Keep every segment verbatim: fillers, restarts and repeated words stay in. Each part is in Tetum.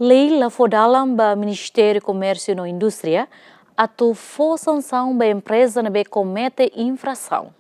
Lei la fó dalan ba Ministériu Komérsiu no Indústria atu fó sansaun ba empreza ne'ebé komete infrasaun.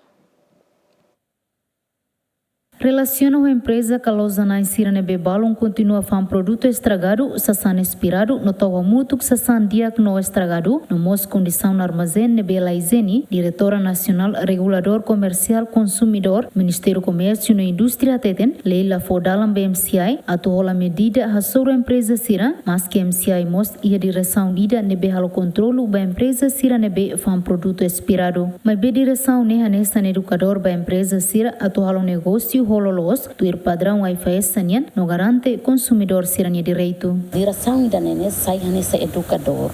Relasiona ho empreza ka loja-na'in sira ne'ebé balun kontinua fa'an produtu estragadu, sasán espiradu, no tau hamutuk sasán di'ak no estragadu, no mós kondisaun armazén ne'ebé la ijiene, Diretora Nasionál Reguladór Komersiál Konsumidór, Ministériu Komérsiu no Indústria hateten, lei la fó dalan ba M C I atu hola medida hasoru empreza sira, maske M C I mós iha diresaun ida ne'ebé halo kontrolu ba empreza sira ne'ebé fa'an produtu espiradu. Maibé diresaun ne'e hanesan edukadór ba empreza sira atu halo negósiu ho loloos, tuir padraun AIFAESA nian, no garante konsumidór sira-nia direitu. Diresaun ida-ne'e ne'e sai hanesan edukadór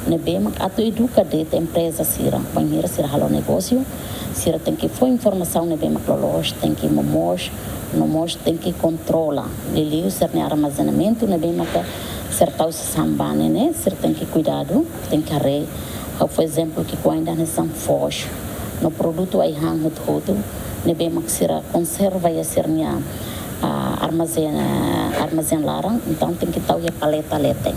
ne'ebé mak atu eduka de'it empreza sira, bainhira sira halo negósiu, sira tenke fó informasaun ne'ebé mak loloos, tenke momoos, no mós tenke kontrola. Liuliu sira-nia armazenamentu ne'ebé mak sira tau sasán ba ne'e ne'e, sira tenke kuidadu, tenke haree. Ha'u fó ezemplu ki'ikoan ida hanesan foos no produtu ai-han hotu-hotu ne'ebé mak sira konserva iha sira-nia, ah, armazén, armazén laran, entaun tenke tau iha paleta leten.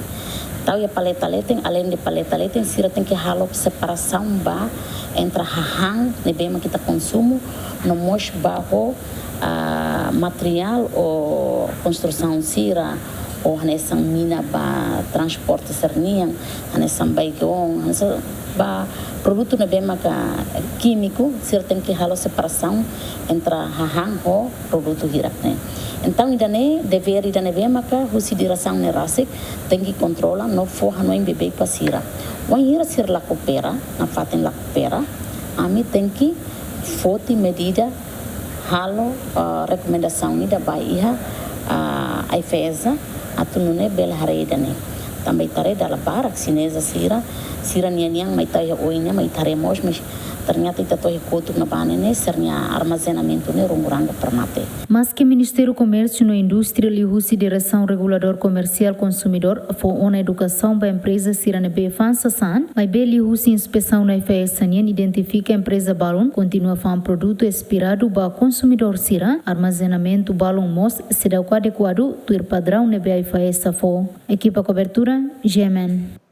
Tau iha paleta leten, aleinde paleta leten, sira tenke halo separasaun ba entre hahán ne'ebé mak ita konsumu, no mós ba ho, ah, materiál ou konstrusaun sira, ou hanesan mina ba transporte sira-nian, hanesan baigoon, hanesan ba produtu ne'ebé maka kímiku, sira tenke halo separasaun entre hahán ho produtu hirak ne'e. Entaun, ida-ne'e, devér ida ne'ebé maka husi diresaun ne'e rasik tenke kontrola no fó hanoin beibeik ba sira. Wainhira sira la koopera, nafatin la koopera, ami tenke foti medida, halo, ah, rekomendasaun ida ba iha, ah, AIFAESA, atu nune'e bele haree ida-ne'e. Tanba ita haree dala barak xineza sira, sira nian-nian mai tau iha oin ne'e, mai ita haree mós, mas ternyata ita to'o iha kotuk ne'ebá ne'e ne'e, sira-nia armazenamentu ne'e rungu-ranga para mate. Maske Ministériu Komérsiu no Indústria liuhusi Diresaun Reguladór Komersiál Konsumidór fó ona edukasaun ba empreza sira ne'ebé fa'an sasán, maibé liuhusi inspesaun AIFAESA nian identifika empreza balun kontinua fa'an produtu espiradu ba konsumidór sira, armazenamentu balun mós seidauk adekuadu tuir padraun ne'ebé AIFAESA fó. Ekipa kobertura, G M N.